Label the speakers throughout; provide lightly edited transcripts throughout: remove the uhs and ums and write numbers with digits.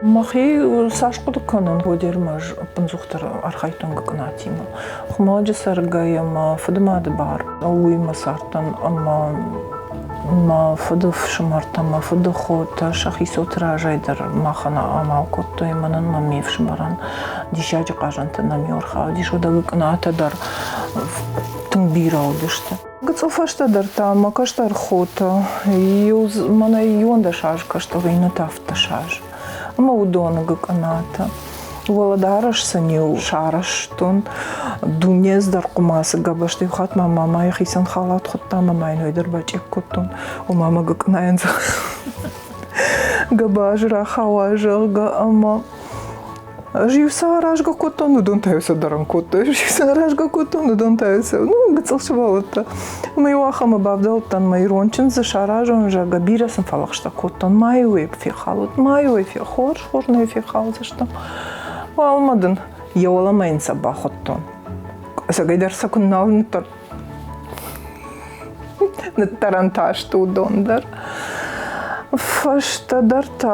Speaker 1: Мӕхи цас хъуыды кӕнын, уӕддӕр ма ӕз ӕппындзухдӕр архайдтон гыкъынатимӕ. Хуымӕлӕджы цӕргӕйӕ мӕ фыдымады бар уыимӕ цардтӕн ӕмӕ мӕ фыды фсымӕртӕ, мӕ фыды хотӕ сӕхи цоты разӕй дӕр махӕн амал кодтой, мӕнӕн мӕ ме фсымӕрӕн диссаджы хъазӕнтӕ нӕм-иу ӕрхаудис, уӕдӕ гыкъынатӕ дӕр тынг бирӕ уыдысты. Гыццыл фӕстӕдӕр та мӕ кӕстӕр хотӕ, иу мӕнӕ 11 азы кӕстӕр, иннӕтӕ 17 азы. Ӕмӕ уыдоны гыкъынатӕ. Уӕлӕдарӕс сын-иу сарӕзтон. Дунез дӕр хъуымацы гӕбӕзты иу хатт ма мамӕ йӕхицӕн халат хуыдта ӕмӕ ма йын уый дӕр бачъекк кодтон. Ома мӕ гыкъынайӕн гӕбаз рахауа, зӕгъгӕ, ӕмӕ Ӕз-иу сӕ аразгӕ кодтон, уыдон та-иу сӕ дӕрӕн кодтой. Ӕз-иу сӕ аразгӕ кодтон, уыдон та-иу сӕ, ну, гыццыл сывӕллӕттӕ. Ӕмӕ-иу ахӕмы бавдӕлдтӕн, мӕ ирон чындзы саразон, зӕгъгӕ, бирӕ сын фӕлӕгъстӕ кодтон. Ма-иу ӕй фехалут, ма-иу ӕй хорз, хорз нӕ фехалдзыстӕм. Уалынмӕ дын йӕ уӕлӕмӕ йын сӕ бахуыдтон. Ӕцӕгӕйдӕр сӕ куы нал ныддӕрӕнтӕ сты уыдон дӕр. Фӕстӕдӕр та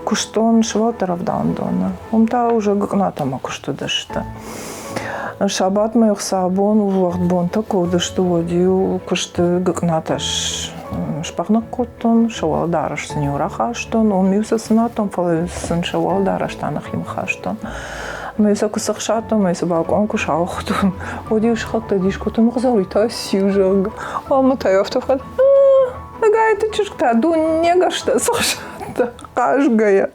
Speaker 1: куыстон сывӕллӕтты рӕвдауӕндоны. Уым та уже гыкъынатӕмӕ куыст уыдысты. Сабатмӕ хуыцаубон уӕгъд бонтӕ куы уыдысты, уӕд-иу куысты гыкъынатӕ сбӕгънӕг кодтон, сӕ уӕлӕдарӕс сын-иу рахастон, уым-иу сӕ цынадтон, фӕлӕ сын сӕ уӕлӕдарӕс та нӕхимӕ хастон. Ӕмӕ сӕ куы цӕхсадтон, ӕмӕ сӕ балкъон куы сауыгътон, уӕд-иу сыхӕгтӕ дис кодтой, Хуыцау, уый та циу, зӕгъгӕ. Ӕмӕ та-иу афтӕ фӕхатт, Ӕгайты чызг та дуне гӕрзтӕ цӕхсадта хъазгӕйӕ.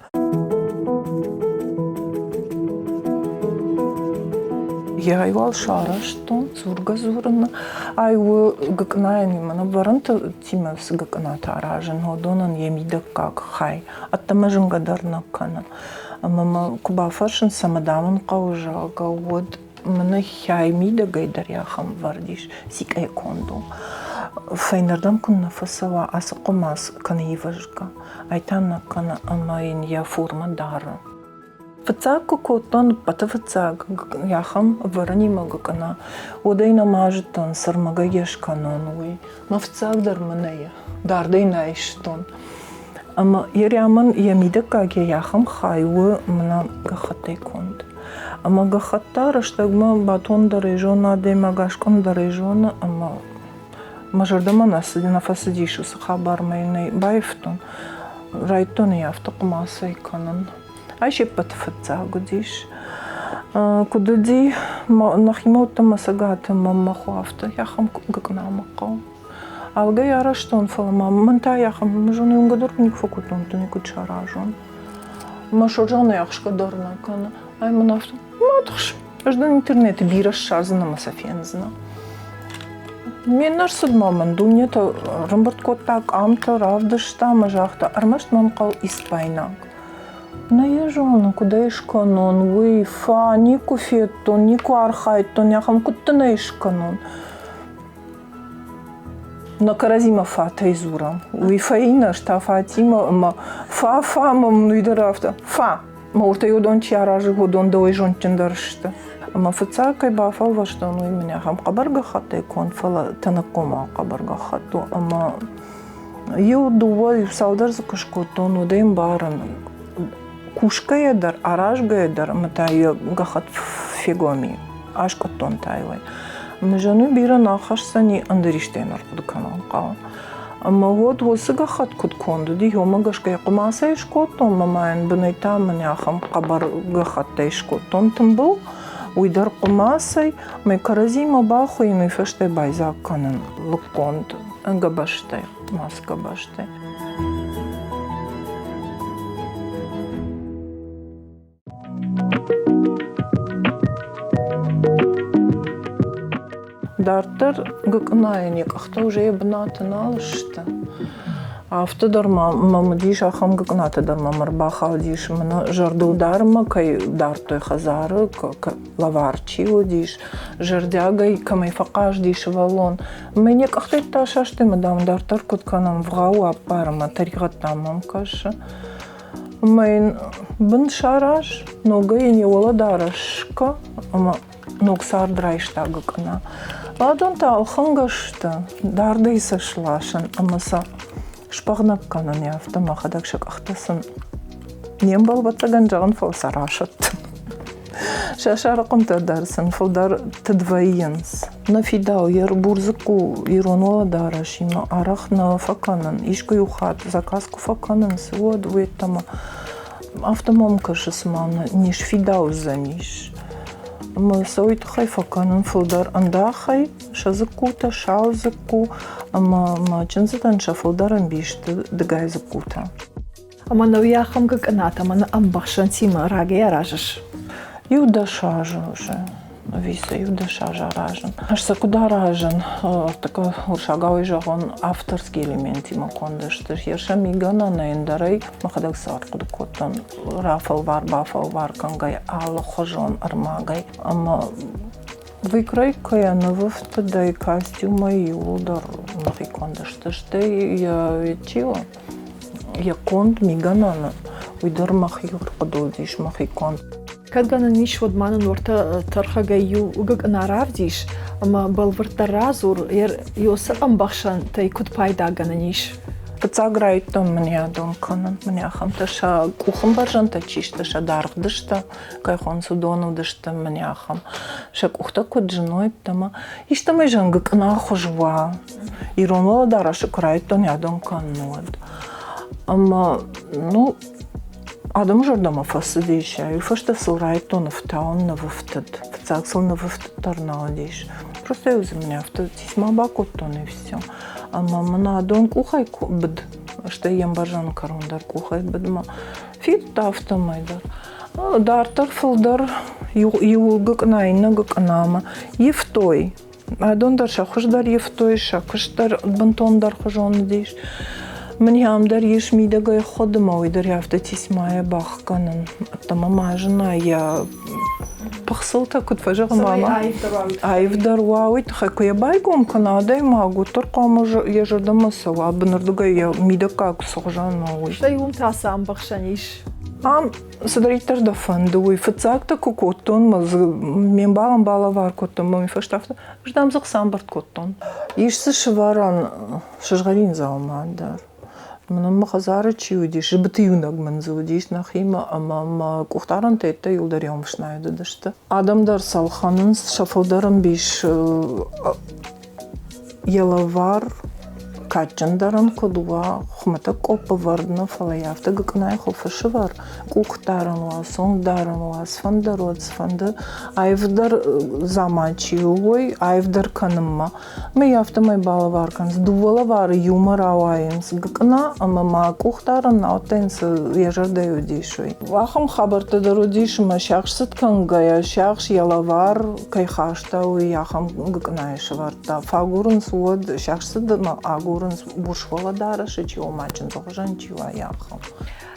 Speaker 1: Йӕ уал сарӕзтон дзургӕ-дзурын. Ай у гыкъынайӕн мӕнӕ вӕрӕнтимӕ цы гыкъынатӕ аразын, уыдонӕн йӕ мидӕггаг хай. Ӕддӕмӕ зынгӕ дӕр нӕ кӕны. Ӕмӕ мӕ куы бафӕрсынц, цӕмӕ дам ын хъӕуы, зӕгъгӕ, уӕд мӕнӕ хӕй мидӕгӕй дӕр ахӕм вӕрд ис, цикъӕй конд у. Фӕйнӕрдӕм куы нӕ фӕцӕуа ацы хъуымац кӕнӕ ивӕзгӕ, ай та нӕ кӕны ӕмӕ йын йӕ формӕ дары. Фыццаг куы кодтон, ӕппӕты фыццаг ахӕм ӕвӕрӕнимӕ гыкъына, уӕд ӕй нӕма зыдтон, цырмӕгӕй йӕ скӕнон, уый. Мӕ фыццаг дӕр мӕнӕ дардӕй нӕ айстон. Ӕмӕ йӕ рӕмӕн йӕ мидӕггаг йӕ ахӕм хай у мӕнӕ гӕххӕттӕй конд. Ӕмӕ гӕххӕтт та рӕстӕгмӕ батондӕрӕй зоны адӕймаг, аскъуындӕрӕй зоны ӕмӕ мӕ зӕрдӕмӕ нӕ цыди, нӕ фӕцыдис уыцы хабармӕ йын ӕй баивтон. Райдтон ӕй афтӕ хъуымацӕй кӕнын. Ай се ппӕты фыццаг уыдис. Куыд уыди, нӕхимӕ уыдтӕн мӕ цӕгаты, мӕ мӕ хо афтӕ ахӕм гыкъынамӕ хъӕуы. Алгӕй арӕзтон, фӕлӕ ма мӕн та ахӕм зоны уынгӕ дӕр куы никуы фӕкодтон, то никуыд саразон. Мӕ созаны ӕхсгӕ дӕр нӕ кӕны. Ай мын афтӕ, ма тыхс, ӕз дын интернеты бирӕ ссардзынӕн ӕмӕ сӕ фендзынӕ. Ме нӕрцыдмӕ мын дунетӕ рымбырд кодта къамтӕ, равдыста ӕмӕ загъта, ӕрмӕст мӕм хъӕуы испайнаг. Нӕ йӕ зонын, куыд ӕй скӕнон, уый, фа, никуы федтон, никуы архайдтон, ахӕм куыд дын ӕй скӕнон? Нӕ кӕрӕдзимӕ фатӕй дзурӕм. Уый фӕинӕ, ӕз та Фатимӕ ӕмӕ фа-фа ӕмӕ мын уый дӕр афтӕ фа. Мӕ уыртӕй уыдон чи аразы, уыдон дӕуӕй зондджындӕр сты. Ӕмӕ фыццаг кӕй бафӕлвӕрстон, уый мын ахӕм хъӕбӕр гӕххӕттӕй конд, фӕлӕ тӕнӕггомау хъӕбӕр гӕххӕтт у. Ӕмӕ иу, дыууӕ, иу цалдӕр дзы куы скодтон, уӕд ӕй ӕмбарын, кусгӕйӕ дӕр, аразгӕйӕ дӕр ӕмӕ та йӕ гӕххӕтт фегом и, аскъуыдтон та йыл ӕй. Ӕмӕ зӕгъын, бирӕ нал хӕсдзӕни, ӕндӕр исты йын ӕрхъуыды кӕнын хъӕуы. Ӕмӕ уӕд уыцы гӕххӕтт куыд конд уыди, уымӕ гӕсгӕ йӕ хъуымацӕй скодтон ӕмӕ ма йын бынӕй та мӕнӕ ахӕм хъӕбӕр гӕххӕттӕй скодтон тымбыл, уый дӕр хъуымацӕй, ӕмӕ кӕрӕдзимӕ бахуыйын, уый фӕстӕ байдзаг кӕнын лыггонд гӕбӕзтӕй, хъуымац гӕбӕзтӕй. Дарддӕр гыкъынайӕн йӕ къӕхтӕ уже йӕ бынаты нал сты. Афтӕ дӕр ма мӕм уыдис ахӕм гыкъынатӕ дӕр мӕм ӕрбахаудис, мӕнӕ зӕрдылдарынмӕ кӕй дардтой хӕдзары, лӕвар чи уыдис, зӕрдиагӕй кӕмӕй фӕхъазыди сывӕллон. Мӕ йӕ къӕхтӕ асастой ӕмӕ, дам, дарддӕр куыд кӕнӕм, вгъау ӕппары мӕ тӕригъӕд, дам, мӕм кӕсы. Ӕмӕ йын бын сараз, ногӕй йын йӕ уӕлӕдарӕс скӕ ӕмӕ ног цард райста гыкъына. Адон та ӕлхӕнгӕ сты, дардӕй сӕ сласын ӕмӕ сӕ сбӕгънӕг кӕнын, афтӕ мӕхӕдӕг сӕ къӕхтӕ сын. Не мбал, ӕвӕццӕгӕн, зӕгъын, фӕлӕ сӕ расӕттын. Сӕ сӕрыхъуынтӕ дӕр сын фылдӕр тыд вӕййынц. Нӕ фидауы йӕ бурдзыкку ирон уӕлӕдарӕсимӕ арӕх нӕ фӕкӕнын. Искуы-иу хатт заказ куы фӕкӕнынц, уӕд уеддӕмӕ афтӕ мӕм кӕсы, цыма не сфидаудзӕнис. Ӕмӕ сӕ уый тыххӕй фӕкӕнын фылдӕр ӕндахӕй, сӕ дзыккутӕ, сау дзыкку ӕмӕ мӕ чындзытӕн сӕ фылдӕр ӕмбисты дыгай дзыккутӕ.
Speaker 2: Ӕмӕ нӕуи ахӕм гыкъынатӕ мӕнӕ ӕмбӕхсӕнтимӕ рагӕй аразыс?
Speaker 1: Иу-дӕс азы уже, ӕви сӕ иу-дӕс азы аразын. Ӕз сӕ куыд аразын, ӕртыккӕ уырыссагау зӕгъон, авторский элементимӕ конд сты. Йӕ сӕ мигӕнӕнӕй ӕндӕрӕй мӕхӕдӕг цы ӕрхъуыды кодтон, рафӕлвар-бафӕлвар кӕнгӕйӕ алыхуызон ӕрмӕгӕй. Ӕмӕ выкройкӕйӕ нывӕфтыдӕй костюмӕй иууылдӕр мӕхи конд сты. Стӕй йӕ чи у? Йӕ конд мигӕнӕны, уый дӕр мӕхи ӕрхъуыды уыдис, мӕхи конд.
Speaker 2: Кӕд гӕнӕн ис, уӕд ма нын уӕртӕ тӕрхӕгӕй иу гыкъына равдис ӕмӕ бӕлвырддӕр радзур, йоцы ӕмбӕхсӕнтӕй куыд пайда гӕнӕн ис.
Speaker 1: Фыццаг райдыдтон мын адон кӕнын. Мын ахӕмтӕ сӕ къухӕмбӕрзӕнтӕ чи сты, сӕ даргъ дыстӕ, кӕй хонынц, уыдон уыдысты мын ахӕм. Сӕ къухтӕ куыд зыной, ӕмӕ истӕмӕй зӕнгы кънахуыз уа. Ирон уӕлӕдарӕсы куы райдыдтон адон кӕнын, уӕд. Ӕмӕ, ну, адӕмы зӕрдӕмӕ фӕцыдис. Уый фӕстӕ сыл райдыдтон ӕфтауын нывӕфтыд. Фыццаг сыл нывӕфтыд дӕр нӕ уыдис. Просто-иу дзы мын афтӕ тисма бакодтон и все. Ӕмӕ мын адон къухӕй быд, стӕй йе мбӕрзӕны кӕрон дӕр къухӕй быдмӕ фидыдта афтӕмӕй дӕр. Дарддӕр фылдӕр иу гыкъына иннӕ гыкъынамӕ ивтой. Адон дӕр сӕ хуыз дӕр ивтой, сӕ куыст дӕр бынтондӕр хуызон уыдис. Мын ам дӕр ис мидӕгӕй худ ӕмӕ уый дӕр афтӕ тесмайӕ бахгӕнын. Ӕддӕмӕ ма зына йӕ пыхцылтӕ куыд фӕзӕгъы мама. Аивдӕр уа, уый тыххӕй куы йӕ байгом кӕна адӕймаг, уӕддӕр хъуамӕ йӕ зӕрдӕмӕ цӕуа, бынырдыгӕй йӕ мидӕггаг цы хуызӕн у, уый.
Speaker 2: Стӕй уым та цы ӕмбӕхсӕн ис?
Speaker 1: Ам цыдӕриддӕр дӕ фӕнды, уый. Фыццагтӕ куы кодтон, мӕ дзы ме мбалӕн балӕвар кодтон, мӕ уый фӕстӕ афтӕ, ӕз дам дзы хца ӕмбырд кодтон. Ис дзы сывӕрӕн сызгъӕрин дзаума дӕр. Мӕнӕн мӕ хӕдзары чи уыдис, зыбыты иунӕг мын дзы уыдис нӕхимӕ ӕмӕ мӕ къухдарӕнтӕ йедтӕ иуылдӕр йӕ ӕфснайд уыдысты. Адӕм дӕр сӕ ӕлхӕнынц, сӕ фылдӕр ӕмбис Йӕ лӕвар кадджындӕрӕн куыд уа, хуымӕтӕг къоппы вӕрд нӕ, фӕлӕ йӕ афтӕ гыкъынайы хуылфы сывӕр, къухдарӕн уа, цонгдарӕн уа, цыфӕнды уӕд, цыфӕнды аивдӕр заман чи у, уой аивдӕр кӕнынмӕ. Ӕмӕ йӕ афтӕмӕй балӕвар кӕнынц. Дыууӕ лӕвары иумӕ рауайынц гыкъына ӕмӕ ма къухдарӕн науӕд йын цы йӕ зӕрдӕйы уыдис, уый. Ахӕм хабӕрттӕ дӕр уыдис, ӕмӕ сиахс цыд кӕнгӕйӕ, сиахс йӕ лӕвар кӕй хаста, уый ахӕм гыкъынайы сӕвӕрдта. Фӕагурынц уӕд, сиахс цыд ӕмӕ агурынц урс уӕлӕдарӕсы, чи ома чындзы хуызӕн чи уа, ахӕм.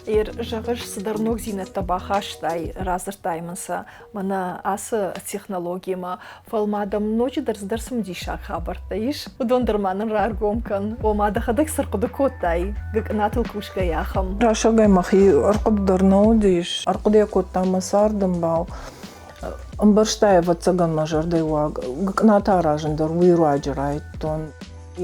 Speaker 2: Ер, зӕгъыс, цыдӕр ногдзинӕдтӕ бахастай, радзырдтай мын сӕ мӕнӕ ацы технологимӕ, фӕлӕ ма дӕм ноджыдӕр цыдӕр цымыдисаг хабӕрттӕ ис, уыдон дӕр ма нын раргом кӕн. Ома дӕхӕдӕг цы рхъуыды кодтай, гыкъынатыл кусгӕйӕ ахӕм?
Speaker 1: Расагӕй мӕхи ӕрхъуыды дӕр нӕ уыдис. Ӕрхъуыды йӕ кодта мӕ цардӕмбал. Ӕмбӕрста, ӕвӕццӕгӕн, мӕ зӕрдӕйы уаг. Гыкъынатӕ аразын дӕр уый руаджы райдыдтон.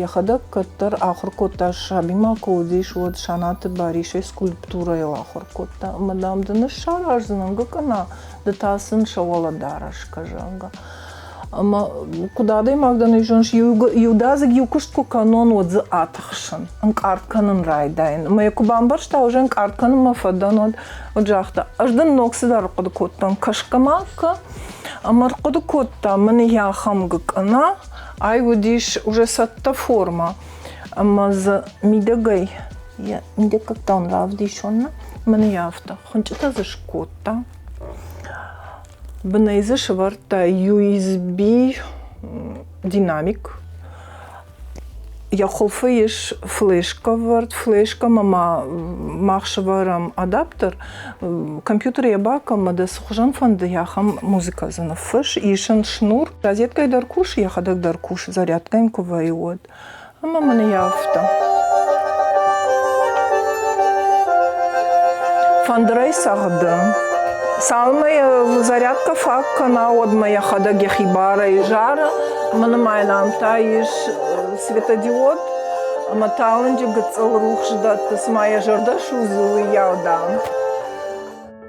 Speaker 1: Йӕхӕдӕг кӕддӕр ахуыр кодта, сабимӕ куы уыдис, уӕд Санаты Барисӕй скульптурӕйыл ахуыр кодта. Ӕмӕ, дам, дын ӕз сараздзынӕн гыкъына, ды та сын сӕ уӕлӕдарӕс скӕ, зӕгъгӕ. Ӕмӕ куыд адӕймаг дӕн, уый зоныс, иудадзыг иу куыст куы кӕнон, уӕд дзы атыхсын, ӕнкъард кӕнын райдайын. Ӕмӕ йӕ куы бамбӕрста, уже ӕнкъард кӕнынмӕ фӕдӕн, уӕд, уӕд загъта, ӕз дын ног цыдӕр ӕрхъуыды кодтон, кӕсгӕ ма кӕ. Ӕмӕ ӕрхъуыды кодта, мын йӕ ахӕм гыкъына, Ай уыдис уже цӕттӕ формӕ ӕмӕ дзы мидӕгӕй йӕ мидӕггӕгтӕ уын равдисон нӕ мӕн йӕ афтӕ хуынчъытӕ дзы скодта. Бынӕй дзы сӕвӕрдта USB динамик. Йӕ хуылфы ис флешкӕ вӕрд, флешкӕмӕ ма мах сӕвӕрӕм адаптер, компьютеры йӕ бакӕн ӕмӕ дӕ цы хуызӕн фӕнды, ахӕм музыкӕ дзы ныффысс, ис ын шнур, розеткӕй дӕр кусы, йӕхӕдӕг дӕр кусы, зарядкӕ йын куы вӕййы, уӕд. Ӕмӕ мын йӕ афтӕ. Фӕндырӕй цӕгъды. Цалынмӕ йӕ зарядкӕ фаг кӕна, уӕдмӕ йӕхӕдӕг йӕхи барӕй зары. Мӕнӕ ам та ис светодиод ӕмӕ талынджы гыццыл рухс дӕтты, цыма йӕ зӕрдӕ судзы, уыйау, дам.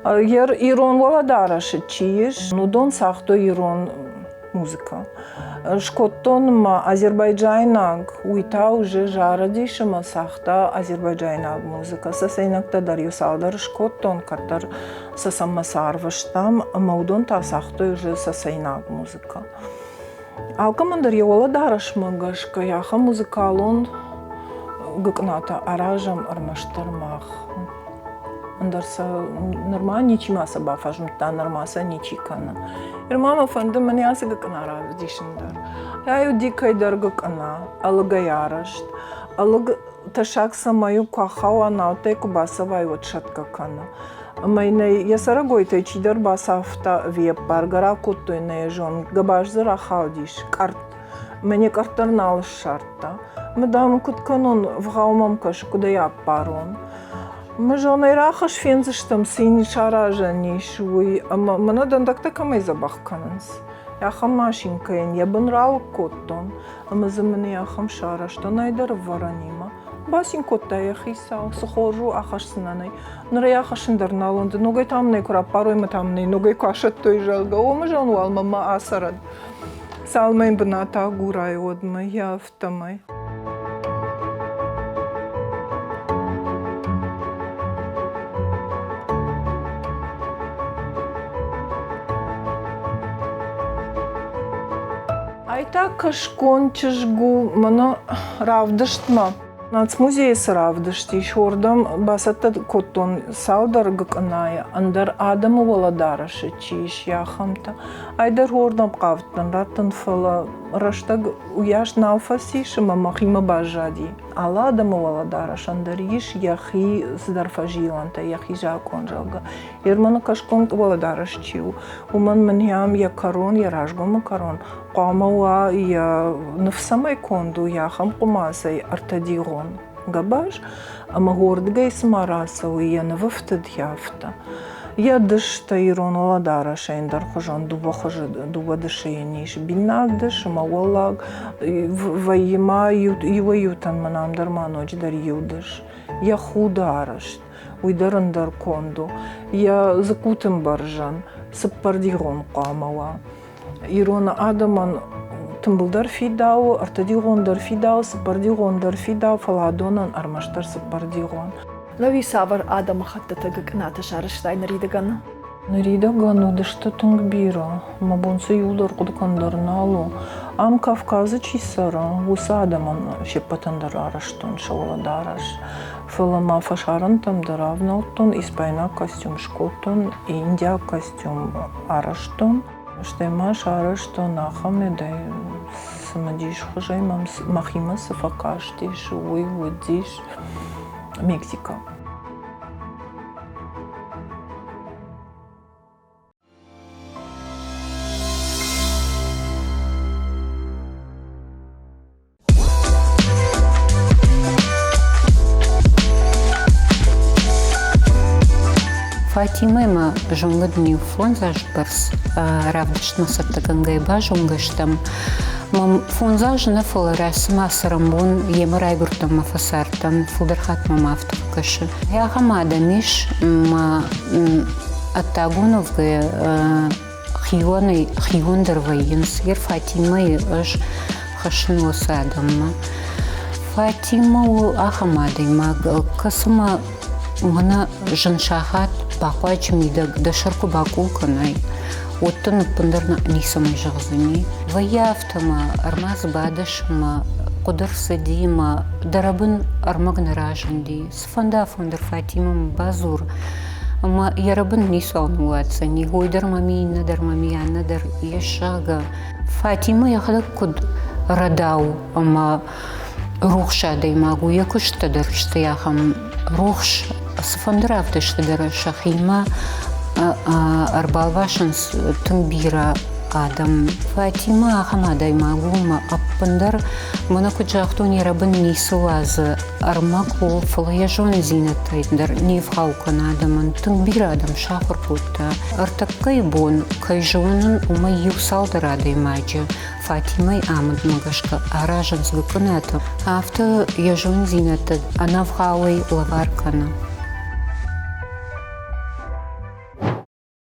Speaker 1: Ирон уӕлӕдарӕсы чи ис, уыдон цагътой ирон музыкӕ. Скодтон ма азербайджайнаг, уый та уже зарыдис ӕмӕ цагъта азербайджайнаг музыкӕ. Цӕцӕйнӕгтӕ дӕр иу цалдӕр скодтон, кӕддӕр цӕцӕнмӕ сӕ арвыстам, ӕмӕ уыдон та цагътой уже цӕцӕйнаг музыкӕ. Алкӕмӕн дӕр йӕ уӕлӕдарӕсмӕ гӕсгӕ ахӕм музыкалон гыкъынатӕ аразӕм ӕрмӕстдӕр мах. Ӕндӕр сӕ нырма ничи ма сӕ бафӕзмыдта, нырма сӕ ничи кӕны. Нырма мӕ фӕнды мӕнӕ ацы гыкъына равдисын дӕр. Ай уыди кӕйдӕр гыкъына, ӕлыгӕй арӕзт. Ӕлыг тӕссаг цӕмӕй у, куы ахауа, наутӕй куы бацӕуай, уӕд сӕтгӕ кӕны. Ӕмӕ йын ӕй йӕ цӕрӕгойтӕй чидӕр бацавта ӕви ӕппаргӕ ракодтой нӕ йӕ зон, гӕбаз дзы рахаудис, къӕртт. Мӕ къӕртт дӕр нал ссардта. Мӕ, дам, куыд кӕнон, вгъау мӕм кӕсы, куыд ӕй аппарон. Мӕ зонӕй рӕхыс фендзыстӕм, цы йын саразӕн ис, уый. Ӕмӕ мӕнӕ дӕндӕгтӕ кӕмӕй дзӕбӕх кӕнынц. Ахӕм машинкӕйӕн йӕ бын ралыг кодтон, ӕмӕ дзы мын ахӕм сарӕзтон, ай дӕр ӕвӕрӕнимӕ. Бацин кодта йӕ хицау, цы хорз у, ахӕсдзынӕн ӕй. Ныр ӕй ахӕссын дӕр нал уӕнды, ногӕй та мын ӕй куы раппарой ӕмӕ та мын ӕй ногӕй куы асӕттой, зӕгъгӕ, о, мӕ зон уал мӕ ма ацӕрӕд. Цалынмӕ йын бынат агурай, уӕдмӕ йӕ афтӕмӕй. Ай та кӕсгон чызг у, мӕнӕ равдыстмӕ. Нацмузейы цы равдыст ис, уырдӕм бацӕттӕ кодтон цалдӕр гыкъынайы, ӕндӕр адӕмы уӕлӕдарӕсы чи ис, ахӕмтӕ. Ай дӕр уырдӕм хъавыдтӕн раттын, фӕлӕ рӕстӕг уыйас нал фӕцис ӕмӕ мӕхимӕ баззади. Алы адӕмы уӕлӕдарӕсӕн дӕр ис йӕхи цыдӕр фӕзилӕнтӕ, йӕхи закъон, зӕгъгӕ. Ерманы кӕсгон уӕлӕдарӕс чи у, уымӕн мын йӕм йӕ кӕрон, йӕ разгомы кӕрон хъуамӕ уа йӕ ныв цӕмӕй конд у, йӕ ахӕм хъуымацӕй ӕртӕдигъон гӕбаз, ӕмӕ уырдыгӕй цыма рацӕуы йӕ нывӕфтыд, йӕ афтӕ. Йӕ дыстӕ ирон уӕлӕдарӕсӕй ӕндӕрхуызон дыууӕ хуызы дыууӕ дысы йын ис. Бинаг дыс ӕмӕ уӕллаг вӕййы ма иуӕй-иутӕн мӕн ам дӕр ма ноджыдӕр иу дыс. Йӕ худы арӕзт, уый дӕр ӕндӕр конд у. Йӕ дзыккуты мбӕрзӕн цыппӕрдигъон хъуамӕ уа. Ирон адӕмӕн тымбыл дӕр фидауы, ӕртӕдигъон дӕр фидауы, цыппӕрдигъон дӕр фидауы, фӕлӕ адонӕн ӕрмӕстдӕр цыппӕрдигъон.
Speaker 2: Науи цавӕр адӕмыхӕттыты гыкъынатӕ сарӕзтай ныридӕгӕн?
Speaker 1: Ныридӕгӕн уыдысты тынг бирӕ. Мӕ бон сӕ иуылдӕр хъуыды кӕнын дӕр нал у. Ам Кавказы чи цӕры, уыцы адӕмӕн се ппӕтӕн дӕр арӕзтон сӕ уӕлӕдарӕс. Фӕлӕ ма фӕсарӕнтӕм дӕр авнӕлдтон, испайнаг костюм скодтон, индиаг костюм арӕзтон. Стӕй ма сарӕзтон ахӕм ӕдӕй цымыдисхуызӕй мӕм мӕхимӕ цы фӕкастис, уый уыдис Мексикӕ.
Speaker 3: Фатимӕимӕ зонгӕ дын иу фондз азы бӕрц равдыстмӕ цӕттӕгӕнгӕйӕ базонгӕ стӕм. Мӕм фондз азы нӕ, фӕлӕ рӕсымӕ цӕрӕнбон йемӕ райгуырдтӕн мӕ фӕцардтӕн, фылдӕр хатт мӕм афтӕ фӕкӕсы. Ахӕм адӕм ис, мӕ ӕддагон уӕвгӕйӕ хионӕй хиондӕр вӕййынц. Йер Фатимӕйы ӕз хӕссын уыцы адӕммӕ. Фатимӕ у ахӕм адӕймаг, кӕцымӕ мӕнӕ зын сахат бахъуаджы мидӕг дӕ сӕр куы бакъул кӕнай, уӕд дын ӕппындӕр ницӕмӕй зӕгъдзӕни. Вӕййы афтӕ мӕ ӕрмадз бадыс ӕмӕ хъуыды рцыди мӕ дӕ рӕбын ӕрмӕг нӕ разынди. Цыфӕнды афон дӕр Фатимӕмӕ бадзур, ӕмӕ йӕ рӕбын ницуал ныууадздзӕни, уой дӕр мӕм и, иннӕ дӕр мӕм и, аннӕ дӕр ис, зӕгъгӕ. Фатимӕ йӕхӕдӕг куыд рӕдау ӕмӕ рухс адӕймаг у, йӕ куысттӕ дӕр сты ахӕм рухс, цыфӕнды равдысты дӕр сӕхимӕ ӕрбалвасынц тынг бирӕ адӕм. Фатимӕ ахӕм адӕймаг у, ӕмӕ ӕппындӕр, мӕнӕ куыд загътон, йӕ рӕбын ницы уадзы, ӕрмӕг у, фӕлӕ йӕ зонддзинӕдтӕй дӕр не вгъау кӕны адӕмӕн. Тынг бирӕ адӕм сахуыр кодта. Ӕртӕккӕйы бон, кӕй зонын, уымӕй иу цалдӕр адӕймаджы Фатимӕйы амындмӕ гӕсгӕ аразынц гыкъынаты, афтӕ йӕ зонддзинӕдтӕ ӕнӕвгъауӕй лӕвар кӕны.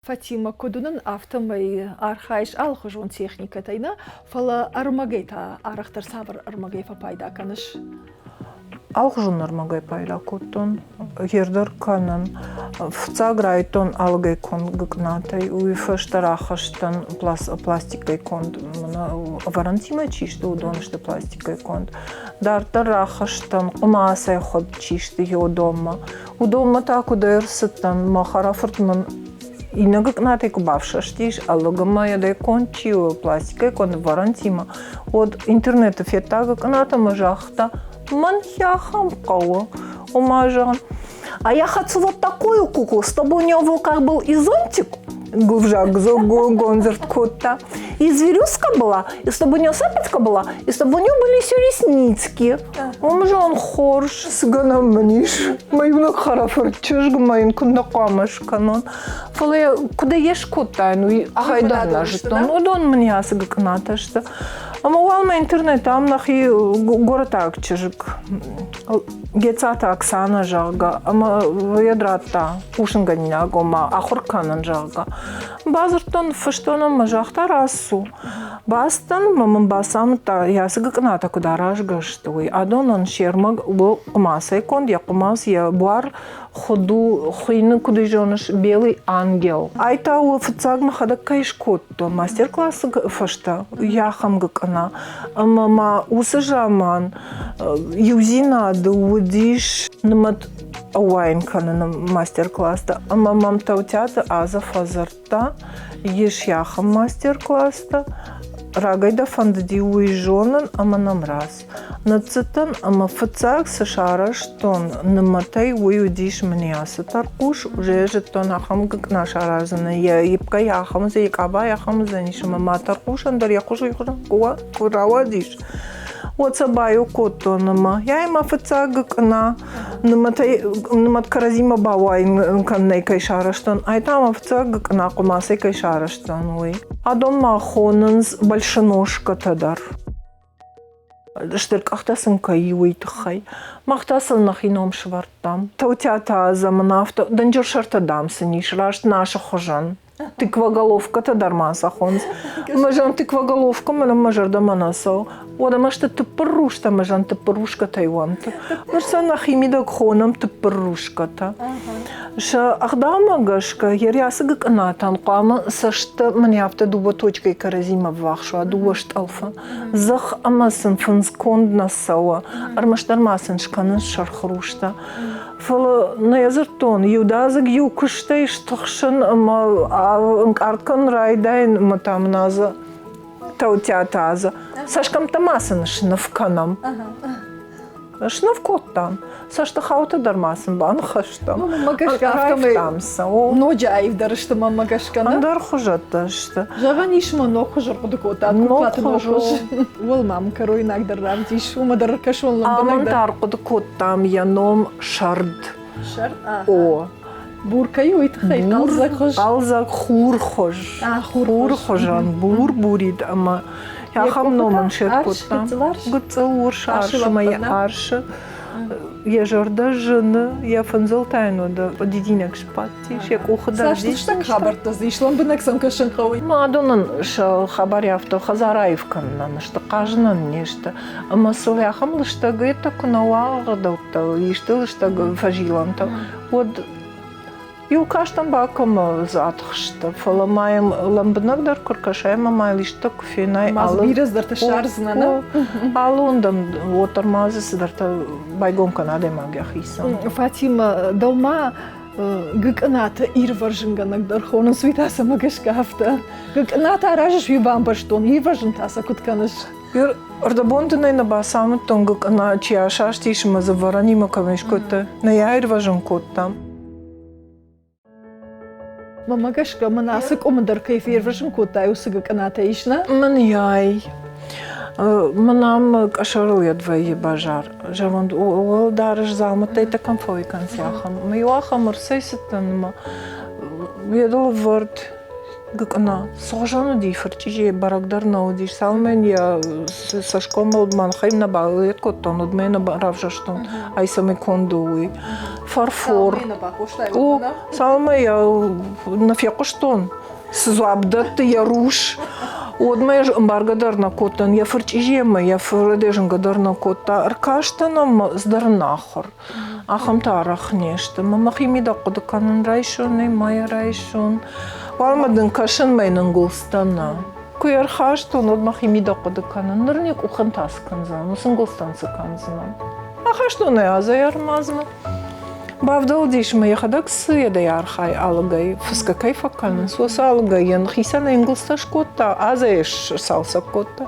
Speaker 2: Фатимӕ, куыд уынын, афтӕмӕй архайыс алыхуызон техникӕтӕй нӕ, фӕлӕ ӕрмӕгӕй та арӕхдӕр цавӕр ӕрмӕгӕй фӕпайда кӕныс?
Speaker 1: Алыхуызон ӕрмӕгӕй пайда кодтон, гердӕр кӕнын. Фыццаг райдтон ӕлыгӕй конд гыкъынатӕй, уый фӕстӕ рахызтӕн пластикӕй конд. Ӕвӕрӕнтимӕ чи сты, уыдон сты пластикӕй конд. Дарддӕр рахызтӕн хъуымацӕй хуыд чи сты, уыдонмӕ. Уыдонмӕ та куыд ӕрцыдтӕн, мӕ хӕрӕфырт мын иннӕ гыкъынатӕй куы бафсӕстис, ӕлыгмӕ йӕ конд чи у, пластикӕй конд ӕвӕрӕнтимӕ, уӕд интернеты федта гыкъынат ӕмӕ загъта, мӕн ахӕм хъӕуы. Ома, зӕгъын, а я хочу вот такую куклу, чтобы у нее в руках был и зонтик, гуывзаг гондзырд кодта, и зверюшка была, и чтобы у нее сапочка была, и чтобы у нее были еще реснички. Уым зон хорз, цы гӕнӕн мын ис, мӕ иунӕг хӕрӕфырт чызг мӕ йын куыннӕ хъуамӕ скӕнон. Фӕлӕ куыдӕй йӕ скодтаин, уый ахайдӕр нӕ зыдтон. Уыдон мын йӕ ацы гыкъынатӕ сты. Ӕмӕ уал мӕ интернет ам нӕхи горӕтаг чызг Гецаты Оксана, зӕгъгӕ, ӕмӕ йӕд радта хъусынгӕнинаг, ома ахуыр кӕнын, зӕгъгӕ. Бадзырдтон, фыстон ӕмӕ загъта, рацу. Бацыдтӕн ӕмӕ мын бацамыдта, йӕ цы гыкъынатӕ куыд аразгӕ сты, уый. Адонӕн се рмӕг у хъуымацӕй конд, йӕ хъуымац, йӕ буар хуыд у, хуыйны, куыд ӕй зоныс, белый ангел. Ай та у, фыццаг мӕхӕдӕг кӕй скодтон мастер-классы фӕстӕ, йӕ ахӕм гыкъына. Ӕмӕ ма уыцы заман иудзинады уыдис нымӕт ӕууайын кӕныны мастер-класстӕ. Ӕмӕ мӕм Таутиаты Аза фӕдзырдта, ис ахӕм мастер-класстӕ. Рагӕй дӕ фӕндыди уый зонын ӕмӕ нӕм рацу. Ныццыдтӕн ӕмӕ фыццаг цы сарӕзтон нымӕтӕй, уый уыдис мын ацы тӕрхъус. Уже зыдтон ахӕм гыкъына саразыны, йӕ ипкӕ ахӕм уыдзӕн, йӕ къаба ахӕм уыдзӕнис ӕмӕ ма тӕрхъусӕн дӕр йӕ хуыз уый хуызӕн куы рауадис, уӕд сӕ баиу кодтон ӕмӕ йай мӕ фыццаг гыкъына нымӕтӕй нымӕт кӕрӕдзимӕ бауайын кӕнынӕй кӕй сарӕзтон, ай та мӕ фыццаг гыкъына хъуымацӕй кӕй сарӕзтон, уый. Адон ма хонынц большеножкӕтӕ дӕр. Стыр къӕхтӕ сын кӕй и, уый тыххӕй. Мах та сыл нӕхи ном сӕвӕрдтам. Таутиатӕ зӕмын афтӕ, дынджыр сӕртӕ, дам, сын ис, раст насы хуызӕн. Тыкваголовкӕтӕ дӕр ма сӕ хонынц. Мӕ зӕн тыкваголовкӕ мӕнӕн мӕ зӕрдӕмӕ нӕ цӕуы. Уӕдӕ ма сты тыппыр рустӕ мӕ зӕн тыппыр рускӕтӕй уӕнт. Ныр сӕ нӕхимидӕг хонӕм тыппыр рускӕтӕ. Сӕ ӕгъдаумӕ гӕсгӕ йӕ рӕсы гыкъынатӕн хъуамӕ цӕсты мын афтӕ дыууӕ точкӕйы кӕрӕдзимӕ ввахс уа, дыууӕ стъӕлфы. Дзых ӕмӕ сын фындз конд нӕ цӕуы, ӕрмӕстдӕр ма сын скӕнынц сырх рустӕ. Фӕлӕ нӕ дзырдтон, иудадзыг иу куыстӕй стыхсын ӕмӕ ӕнкъард кӕнын райдайын ӕмӕ та мын азы Таутиаты Азы цӕсгӕмттӕ ма сын сныв кӕнӕм. Сныв кодтам. Цӕстыхауты дӕр ма сын баныхӕстам.
Speaker 2: Мӕнмӕ гӕсгӕ афтӕмӕй ноджы аивдӕр сты мӕнмӕ гӕсгӕ.
Speaker 1: Ӕндӕр хуызӕттӕ сты.
Speaker 2: Зӕгъӕн ис, мӕ ног хуыз ӕрхъуыды кодтат, куклаты ног хуыз. Уыл ма мын кӕройнаг дӕр равдис, уымӕ дӕр ӕркӕсон лӕмбынӕг
Speaker 1: Амӕн та ӕрхъуыды кодтам йӕ ном Сӕрд.
Speaker 2: Сӕрд? О. Бур кӕй уый тыххӕй хъӕлдзӕг хуыз.
Speaker 1: Хъӕлдзӕг хурхуыз. Хурхуызӕн бур-бурид ӕмӕ ахӕм ном ын сӕркодтам. Гыццыл урс арс ӕмӕ йӕ арсы йӕ зӕрдӕ зыны, йӕ фындзыл та йын уӕдӕ дидинӕг сбадтис, йӕ къухы дӕр
Speaker 2: Цас лыстӕг хабӕрттӕ дзы ис, лӕмбынӕг сӕм кӕсын хъӕуы.
Speaker 1: Адонӕн сӕ хабар афтӕ хӕдзар аив кӕнынӕн сты, хъазынӕн не сты. Ӕмӕ сыл ахӕм лыстӕгӕйттӕ куы нӕ уа ӕгъдӕуттӕ, исты лыстӕг фӕзилӕнтӕ, уӕд иу кастӕн бакоммӕ дзы атыхсты, фӕлӕ ма йӕм лӕмбынӕгдӕр куы ркӕсай ӕмӕ ма йыл исты куы фенай,
Speaker 2: ма дзы бирӕ цыдӕртӕ ссардзынӕ, нӕ?
Speaker 1: Алы уындӕн уӕддӕр ма дзы цыдӕртӕ байгом кӕн адӕймаг йӕхицӕн.
Speaker 2: Фатимӕ, дӕумӕ гыкъынаты ирвӕзынгӕнӕг дӕр хонынц, уый та цӕмӕ гӕсгӕ афтӕ? Гыкъынаты аразыс, уый бамбӕрстон, ирвӕзын та сӕ куыд кӕныс?
Speaker 1: Ӕрдӕбон дын ӕй нӕ бацамыдтон, гыкъына чи асастис ӕмӕ дзы вӕрӕнимӕ кӕм скодта, нӕ йӕ аирвӕзын кодтам.
Speaker 2: Мӕнмӕ гӕсгӕ мын ацы къуымы дӕр кӕй фервӕзын кодтай, уыцы гыкъынатӕ ис, нӕ?
Speaker 1: Мын яй. Мын ам къӕсӕрыл йӕд вӕййы базар. Зӕронд уӕлдарыс дзаумӕттӕй та кӕм фӕуый кӕныс ахӕм. Мӕ иу ахӕм ӕрцӕйцыдтӕн ӕмӕ йӕдыл ӕвӕрд. Гыкъына. Цыхуызӕн уыди фырчъизийы бӕрӕг дӕр нӕ уыдис. Цалынмӕ йын йӕ цӕсгомыл мӕнхӕй нӕ балет кодтон, уӕдмӕ йӕ нӕ равзӕрстон, ай цӕмӕй конд у, уый. Фарфор. О, цалынмӕ йӕ нӕ фехъуыстон, цы дзуапп дӕтты йӕ рус, уӕдмӕ ӕз ӕмбаргӕ дӕр нӕ кодтон. Йӕ фырчъизийӕ мӕ йӕ фырӕдӕзынгӕ дӕр нӕ кодта. Ӕркастӕн ӕм цыдӕр ӕнахуыр. Ахӕмтӕ арӕх не сты. Мӕ мӕхимидӕг хъуыды кӕнын райсонӕй, мӕйӕ райсон. Уалмӕ дын кӕсын мӕ нгуылдзтӕ нӕ. Куы йӕ ӕрхастон, уӕд мӕхимидӕг хъуыды кӕнын, ныр не къухӕн та цы кӕндзынӕн, уыцы нгуылдзтӕн цы кӕндзынӕн. Ахастон ӕй азӕй ӕрмадзмӕ. Бавдӕлдис мӕ йӕхӕдӕг цы йедӕй архайы ӕлыгӕй, фысгӕ кӕй фӕкӕнынц, уыцы ӕлыгӕй йын хицӕн ӕнгуылдзтӕ скодта, азӕй сцалцӕг кодта.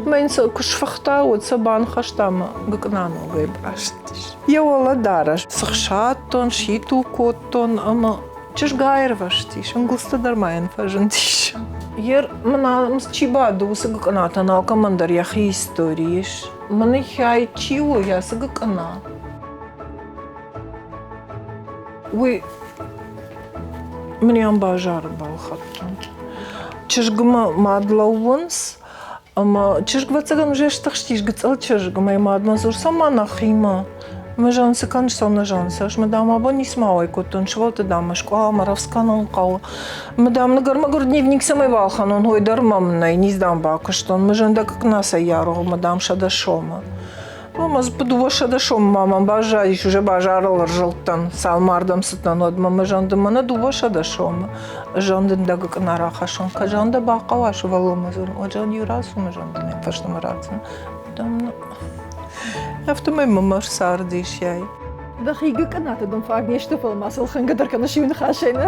Speaker 1: Мӕ йын сӕ куы сфыхта, уӕд сӕ баныхӕста ӕмӕ гыкъына ногӕй базындис. Йӕ уӕлӕдарӕс сыхсадтон, ситу кодтон ӕмӕ чызг аирвӕзтис, ӕнгуылдзтӕ дӕр ма йын фӕзындис. Ер мын ам чи бады, уыцы гыкъынатӕн алкӕмӕн дӕр йӕхи истори ис. Мӕнӕй чи у, йӕ цы гыкъына? Уый мын базары балхӕдтон. Чызгмӕ мад лӕууынц, ӕмӕ чызг, ӕвӕццӕгӕн, уже стыхстис, гыццыл чызг, ӕмӕ йӕ мадмӕ дзуры, цӕмӕ нӕхимӕ. Мӕ зӕгъын, цы кӕныс, цӕуыл нӕ зӕгъын, цӕс, мӕ дам, абон ницыма ауӕй кодтон, сывӕллӕтты, дам, мӕ скъоламӕ рӕвдз кӕнын хъӕуы. Мӕ дам, ныгӕр-мӕгуыр дневник цӕмӕй балхӕнон, уый дӕр мӕм нӕй, ниц, дам, бакуыстон. Мӕ зӕгъын, дӕ кыкна сӕййарогъ, мӕ дам, 100 сомы. Мӕ 200 сомы ма мӕм баззадис, уже базарыл ӕрзылдтӕн, цалынмӕ ардӕм цыдтӕн, уӕдмӕ мӕ зӕгъын, мӕнӕ 200 сомы. Зӕгъын дын дӕ гыкъына рахӕссон. Кӕд зӕгъын дӕ бахъӕуа сывӕллонмӕ дзурын, уӕд зӕгъын иу рацу мӕ зӕгъын дын фӕстӕмӕ ратдзынӕн. Афтӕмӕй мӕм ӕрцардис яй.
Speaker 2: Дӕхи гыкъынатӕ дын фаг не сты, фӕлӕ ма сыл хӕнгӕ дӕр кӕныс иу ныхасӕй, нӕ?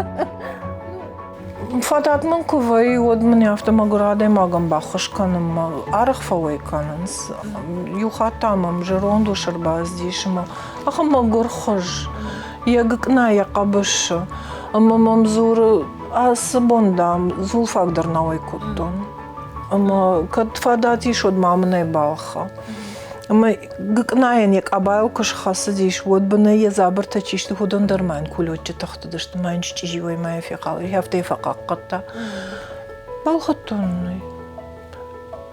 Speaker 1: Фадат мын куы вӕййы, уӕд мын афтӕ мӕгуыр адӕймагӕн баххуыс кӕнынмӕ арӕх фӕуӕй кӕнынц. Иу хатт та мӕм зӕронд ус ӕрбацыдис ӕмӕ ахӕм мӕгуыр хуыз, йӕ гыкъына йӕ хъӕбысы. Ӕмӕ мӕм дзуры, ацы бон, дам, дзулфаг дӕр нӕ уӕй кодтон. Ӕмӕ кӕд фадат ис, уӕд ма мын ӕй балхӕ. Ӕмӕ гыкъынайӕн йӕ къабайыл куы схӕцыдис, уӕд бынӕй йӕ дзабыртӕ чи сты, уыдон дӕр ма йын кулеччы тыхтыдысты, ма йын счъизиуӕй ма йӕ фехъал, афтӕ йӕ фӕхъахъхъӕдта. Балхӕдтон ын ӕй.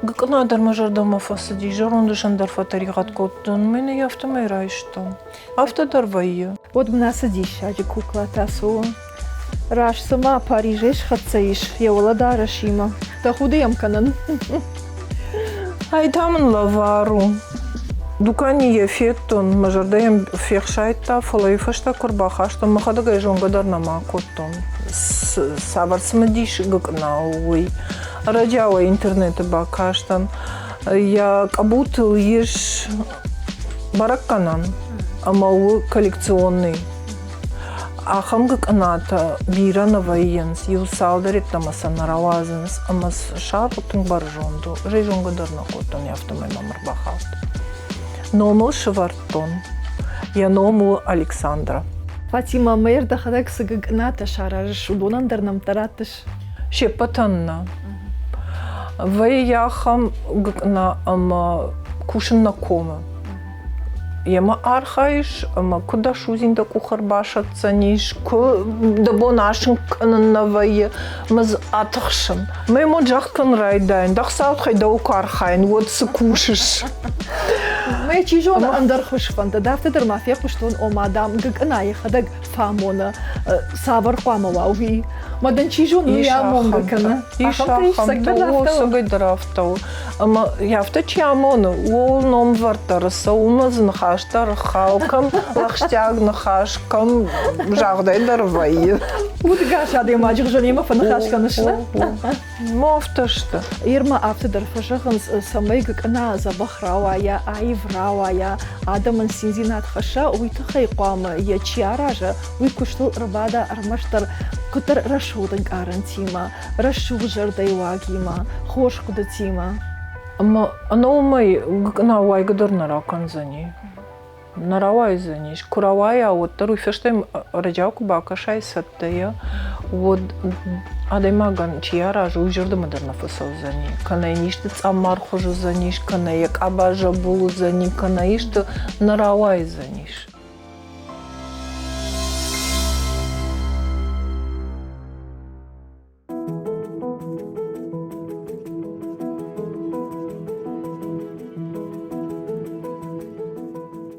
Speaker 1: Гыкъына дӕр мӕ зӕрдӕмӕ фӕцыди, зӕронд усӕн дӕр фӕтӕригъӕд кодтон, мӕн ӕй афтӕмӕй райстон. Афтӕ дӕр вӕййы.
Speaker 2: Уӕд мын ацы диссаджы куклатӕ цы у? Раст цыма Парижӕй схӕццӕ ис йӕ уӕлӕдарӕсимӕ. Тӕхуды йӕм кӕнын.
Speaker 1: Ай та мын лӕвар у. Дукани йӕ федтон, мӕ зӕрдӕ йӕм фехсайдта, фӕлӕ йӕ фӕстӕ куы ӕрбахастон, мӕхӕдӕг ӕй зонгӕ дӕр нӕма кодтон. Цавӕр цымыдис гыкъына у, уый. Ӕрӕджиау ӕй интернеты бакастӕн. Йӕ къӕбутыл ис бӕрӕггӕнӕн ӕмӕ у коллекционный. Ахӕм гыкъынатӕ бирӕ нӕ вӕййынц, иу цалдӕр йеддӕмӕ сӕ нӕ рауадзынц ӕмӕ сӕ тынг бӕрзонд у. Ӕз ӕй зонгӕ дӕр нӕ кодтон, афтӕмӕй мӕм ӕрбахауд. Ном ыл сӕвӕрдтон. Йӕ ном у Александра.
Speaker 2: Фатимӕ, мӕ дӕхӕдӕг цы гыкъынатӕ саразыс, уыдонӕн дӕр нӕмттӕ раттыс?
Speaker 1: Се ппӕтӕн нӕ. Вӕййы ахӕм гыкъына ӕмӕ кусын нӕ комы. Йемӕ архайыс ӕмӕ куы дӕ судзин дӕ къух ӕрбасӕтдзӕнис, куы дӕ бон асынк кӕнын нӕ вӕййы, ӕмӕ дзы атыхсын. Мӕ мо загъд кӕнын райдайын, дӕ хцаутхӕй дӕу куы архайын, уӕд цы кусыс?
Speaker 2: Мӕ чи зоны, ӕндӕр хуыз фӕндыд. Афтӕ дӕр ма фехъуыстон, ома, дам, гыкъына йӕхӕдӕг фӕамоны, цавӕр хъуамӕ уа, уый. Мӕ дын чи зоны, уый амонгӕ кӕны.
Speaker 1: Ис ахӕмтӕ, о, цӕгӕй дӕр афтӕ у. Ӕмӕ афтӕ чи амоны, ууыл номвӕрд дӕр цӕуы, уымӕ дзы ныхас дӕр хауы, кӕм лӕгъстиаг ныхас, кӕм загъдӕй дӕр вӕййы.
Speaker 2: Удгас адӕймаджы хуызӕн йемӕ фӕныхас кӕныс, нӕ?
Speaker 1: Афтӕ сты.
Speaker 2: Ирмӕ афтӕ дӕр фӕзӕгъынц, цӕмӕй гыкъына дзӕбӕх рауайа, аив рауайа, адӕмӕн циндзинад хӕсса, уый тыххӕй хъуамӕ йӕ чи араза, уый куыстыл ӕрбада ӕрмӕстдӕр куыддӕр рӕсугъд ӕнкъарӕнтимӕ, рӕсугъд зӕрдӕйы уагимӕ, хорз хъуыдытимӕ.
Speaker 1: Ӕмӕ ӕнӕ уымӕй гыкъына уайгӕ дӕр нӕ ракӕндзӕни. Нӕ рауайдзӕнис. Куы рауайа, уӕддӕр уый фӕстӕ ӕрӕджиау куы бакӕсай цӕттӕйӕ, уӕд адӕймагӕн чи аразы, уый зӕрдӕмӕ дӕр нӕ фӕцӕудзӕни. Кӕнӕ йын исты цъаммар хуыз уыдзӕнис, кӕнӕ йӕ къабаз зӕбул уыдзӕни, кӕнӕ исты нӕ рауайдзӕнис.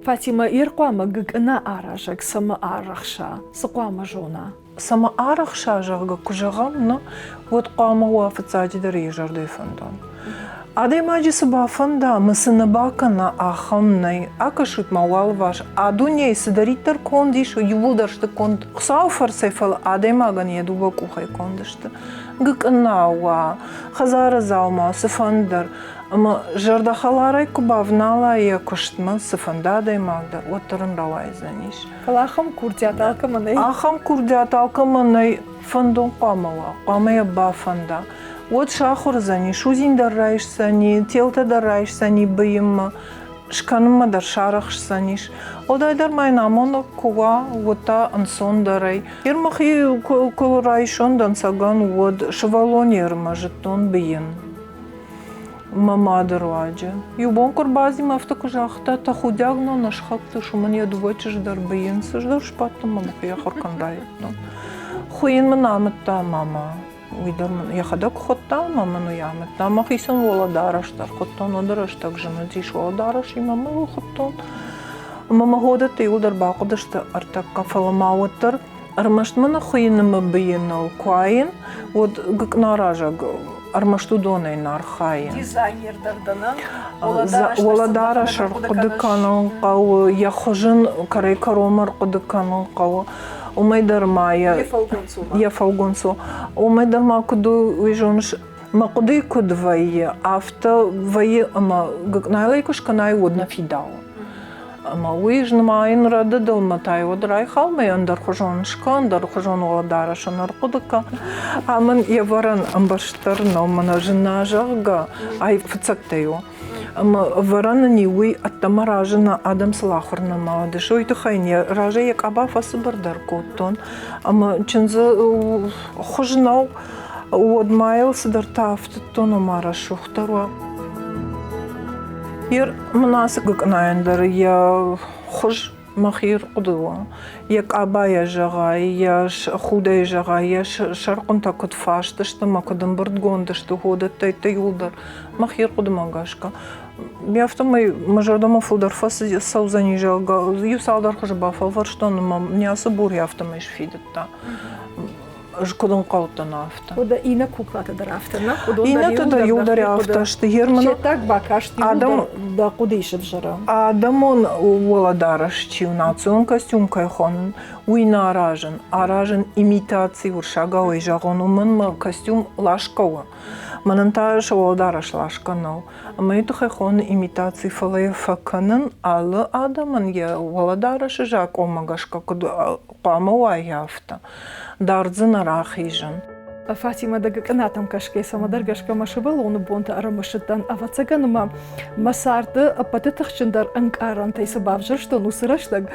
Speaker 2: Фатимӕ, ир хъуамӕ гыкъына аразӕг цӕмӕ арӕхса, цы хъуамӕ зона?
Speaker 1: Цӕмӕ арӕхса, зӕгъгӕ, куы зӕгъӕм, нӕ, уӕд хъуамӕ уа фыццаджыдӕр йӕ зӕрдӕйы фӕндон. Адӕймаджы цы бафӕнда ӕмӕ цы нӕ бакӕна, ахӕм нӕй. Акӕсут ма уӕлварс, а дунейы цыдӕриддӕр конд ис, иууылдӕр сты конд Хуыцауы фӕрцӕй, фӕлӕ адӕймагӕн йӕ дыууӕ къухӕй конд сты. Гыкъына уа, хӕдзары дзаума, цыфӕнды дӕр. Ӕмӕ зӕрдӕхӕларӕй куы бавнала йӕ куыстмӕ, цыфӕнды адӕймаг дӕр, уӕддӕр ын рауайдзӕнис.
Speaker 2: Фӕлӕ ахӕм курдиат алкӕмӕ нӕй.
Speaker 1: Ахӕм курдиат алкӕмӕ нӕй. Фӕндон хъуамӕ уа, хъуамӕ йӕ бафӕнда. Уӕд сахуыр уыдзӕни, судзин дӕр райсдзӕни, телтӕ дӕр райсдзӕни быйынмӕ, скӕнынмӕ дӕр сарӕхсдзӕнис. Уӕлдайдӕр ма йын амонӕг куы уа, уӕд та ӕнцондӕрӕй. Йер мӕхи куы райсон дӕнцӕгӕн, уӕд сывӕллон ермӕ зыдтон быйын. Мӕ мады руаджы. Иу бон куы ӕрбадзим, афтӕ куы загъта, тӕхудиаг нӕ нӕ сыхӕгты уымӕн йӕ дыууӕ чызджы дӕр быйынц, ӕз дӕр сбадтӕн мӕ мӕхи ахуыр кӕнын райдыдтон. Хуыйын мын амыдта мама. Уый дӕр мын йӕхӕдӕг хуыдта ӕмӕ мын уый амыдта. Мӕхицӕн уӕлӕдарӕс дӕр хуыдтон, уӕды рӕстӕг зын уыдис уӕлӕдарӕсимӕ мӕ уый хуыдтон. Ӕмӕ мӕ ходӕттӕ иууылдӕр бахъуыдысты ӕртӕккӕ, фӕлӕ ма уӕддӕр ӕрмӕст мӕ ныххуыйыны мӕ быйыныл куы аин, уӕд гыкънаразӕг ӕрмӕст уыдонӕй нӕ архайын.
Speaker 2: Дизайнер дӕр дӕ нӕ?
Speaker 1: Уӕлӕдарӕс ӕрхъуыды кӕнын хъӕуы, йӕ хуыз ын кӕрӕй-кӕронмӕ ӕрхъуыды кӕнын хъӕуы. Уымӕй дӕр ма йӕ йӕ фӕлгонц у. Уымӕй дӕр ма куыд у, уый зоныс, мӕ хъуыдыйы куыд вӕййы, афтӕ вӕййы ӕмӕ гыкънайлӕй куы скӕнай, уӕд нӕ фидауы. Ӕмӕ уый ӕз нымайын рӕдыдыл мӕ та уӕд райхал мӕ ӕндӕрхуызон скӕ, ӕндӕрхуызон уӕлӕдарӕсӕн ӕрхъуыды кӕ. Амӕн йе вӕрӕн ӕмбӕрстдӕр нӕу, мӕнӕ зына, зӕгъгӕ, ай фыццӕгтӕй у. Ӕмӕ ӕвӕрӕн ын и уый ӕддӕмӕ разына адӕм сыл ахуыр нӕма уыдысты. Уый тыххӕй йын йӕ разӕй йӕ къаба фӕцыбырдӕр кодтон. Ӕмӕ чындзы хуыз нӕу, уӕд ма йыл цыдӕртӕ афтыдтон, ома рӕсугъддӕр уа. Йе мын ацы гыкъынайӕн дӕр йӕ хуыз мӕхи ӕрхъуыды у. Йӕ къабайӕ зӕгъай, йӕ худӕй зӕгъай, йӕ сӕрхъуынтӕ куыд фаст сты ӕмӕ куыд ӕмбырдгонд сты ходӕттӕй иууылдӕр мӕхи ӕрхъуыдымӕ гӕсгӕ. Афтӕмӕй мӕ зӕрдӕмӕ фылдӕр фӕцӕудзӕни, зӕгъгӕ, иу цалдӕр хуызы бафӕлвӕрстон ӕмӕ мӕ ацы бур афтӕмӕй сфидыдта. Ӕз куыд ӕнхъӕлдтӕн, афтӕ.
Speaker 2: Уӕдӕ иннӕ куклатӕ дӕр афтӕ, нӕ?
Speaker 1: Иннӕтӕ дӕр иуылдӕр афтӕ сты.
Speaker 2: Се ддаг бакаст иуылдӕр дӕ хъуыдыйы сывзӕры.
Speaker 1: Адӕмон уӕлӕдарӕс чи у, национ костюм кӕй хонын, уый нӕ аразын. Аразын имитаци, уырыссагау ӕй зӕгъон, уымӕн мӕ костюм ласгӕ у. Мӕнӕн та сӕ уӕлӕдарӕс ласгӕ нӕу. Ӕмӕ йӕ тыххӕй хоны имитаци, фӕлӕ йӕ фӕкӕнын алы адӕмӕн йӕ уӕлӕдарӕсы закъонмӕ гӕсгӕ куыд хъуамӕ уа, афтӕ. Дард дзы нӕ рахизын.
Speaker 2: Фатимӕ дӕ гыкъынатӕм кӕсгӕ, цӕмӕдӕр гӕсгӕ мӕ сывӕллоны бонты ӕрымысыдтӕн. Ӕвӕццӕгӕн мӕ мӕ царды ӕппӕты тыхджындӕр ӕнкъарӕнтӕй цы бавзӕрстон, уыцы рӕстӕг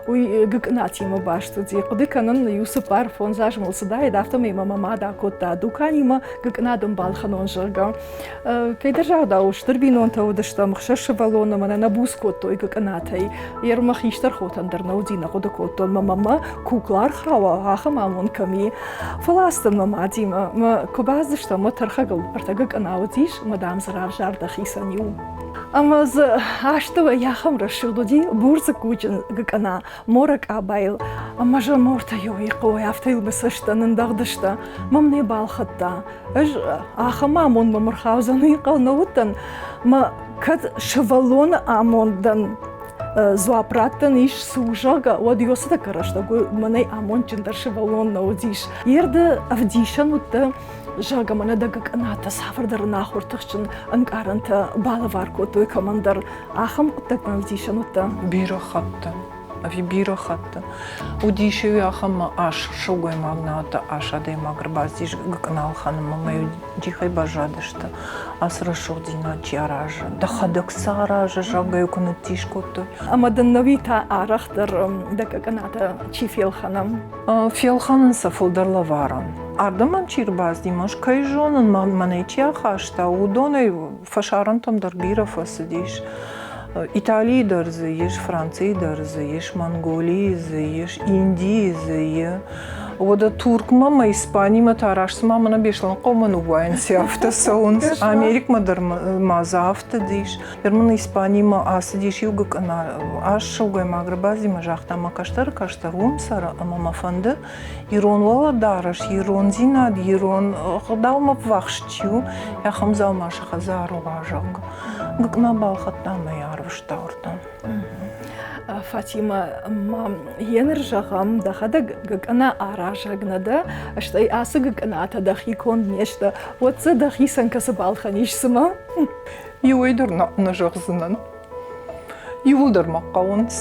Speaker 2: уый гыкъынатимӕ баст уыди. Хъуыды кӕнын, иу цыппар-фондз азы мыл цыдаид, афтӕмӕй мӕ мӕ мад акодта дуканимӕ гыкъына дын балхӕнон, зӕгъгӕ. Кӕйдӕр загъдау, стыр бинонтӕ уыдыстӕм, хсӕз сывӕллоны мӕнӕ нӕ буц кодтой гыкъынатӕй. Йе рмӕ хистӕр хотӕн дӕр нӕ уыди, нӕ хъуыды кодтон, мӕ мамӕ кукла ӕрхауа, ахӕм амонд кӕм и. Фӕлӕ ацыдтӕн мӕ мадимӕ, мӕ куы бацыдыстӕм, мӕ тӕрхӕгыл ӕртӕ гыкъына уыдис, мӕ дам дзы равзар дӕхицӕн иу. Ӕмӕ дзы астӕуӕй ахӕм рӕсугъд уыди бурдзыккуджын гыкъына, морӕ къабайыл. Ӕмӕ зӕмортӕ иу хъӕуӕй афтӕ йыл мӕ цӕстӕ нындӕгъдысты, мӕм нӕ балхӕдта. Ӕз ахӕм амонд мӕм ӕрхаудзӕн, уый ӕнхъӕл нӕ уыдтӕн. Мӕ кӕд сывӕллоны амондӕн дзуапп раттӕн ис, цы у, зӕгъгӕ, уӕд Иосы тӕккӕ рӕстӕг мӕнӕй амондджындӕр сывӕллон нӕ уыдис. Ерды ӕвдисӕн уыдтӕ, зӕгъгӕ, мӕнӕ дӕ гыкъынатӕ цавӕрдӕр ӕнахуыр тыхджын ӕнкъарӕнтӕ балӕвар кодтой кӕмӕндӕр. Ахӕм хъуыддӕгтӕн ӕвдисӕн уыдтӕ?
Speaker 1: Бирӕ хатты. Ӕви бирӕ хатты. Уыдис-иу ахӕм ас сылгоймаг науӕд ас адӕймаг ӕрбацыдис гыкъынал хӕнынмӕ ӕмӕ иу джихӕй баззадысты. Ацы рӕсугъддзинад чи аразы, дӕхӕдӕг цы аразы, зӕгъгӕ-иу куы ныддис кодтой.
Speaker 2: Ӕмӕ дын нӕуи та арӕхдӕр дӕ гыкъынатӕ чи фелхӕнӕм?
Speaker 1: Фелхӕнын сӕ фылдӕр лӕварӕн. Ардӕм мӕм чи ӕрбацыди, ӕз кӕй зонын, мӕнӕй чи ахаста, уыдонӕй фӕсарӕнтӕм дӕр бирӕ фӕцыдис. Италийы дӕр дзы ис, Францийы дӕр дзы ис, Монголийы дзы ис, Индийы дзы и. Уӕдӕ Туркмӕ мӕ Испанимӕ та раст цыма мӕнӕ Беслӕнхъӕумӕ ныууайынц, афтӕ цӕуынц. Америкмӕ дӕр ма дзы афтыдис. Дӕр мын Испанимӕ ацыдис иу гыкъына. Ас сылгоймаг ӕрбацыди мӕ загъта, мӕ кӕстӕры кӕстӕр уым цӕры ӕмӕ мӕ фӕнды ирон уӕлӕдарӕс, ирондзинад, ирон ӕгъдаумӕ ввахс чи у, ахӕм дзаума сӕ хӕдзары уа, зӕгъгӕ. Гыкъына балхӕдта ӕмӕ йӕ арвыста уырдӕм.
Speaker 2: Фатимӕ, ма еныр зӕгъӕм, дӕхӕдӕг гыкъына аразӕг нӕ дӕ, стӕй ацы гыкъынатӕ дӕхи конд не сты, уӕд дзы дӕхицӕн кӕцы балхӕнис цымӕ?
Speaker 1: Иуӕй дӕр нӕ зӕгъдзынӕн. Иууылдӕр мӕ хъӕуынц.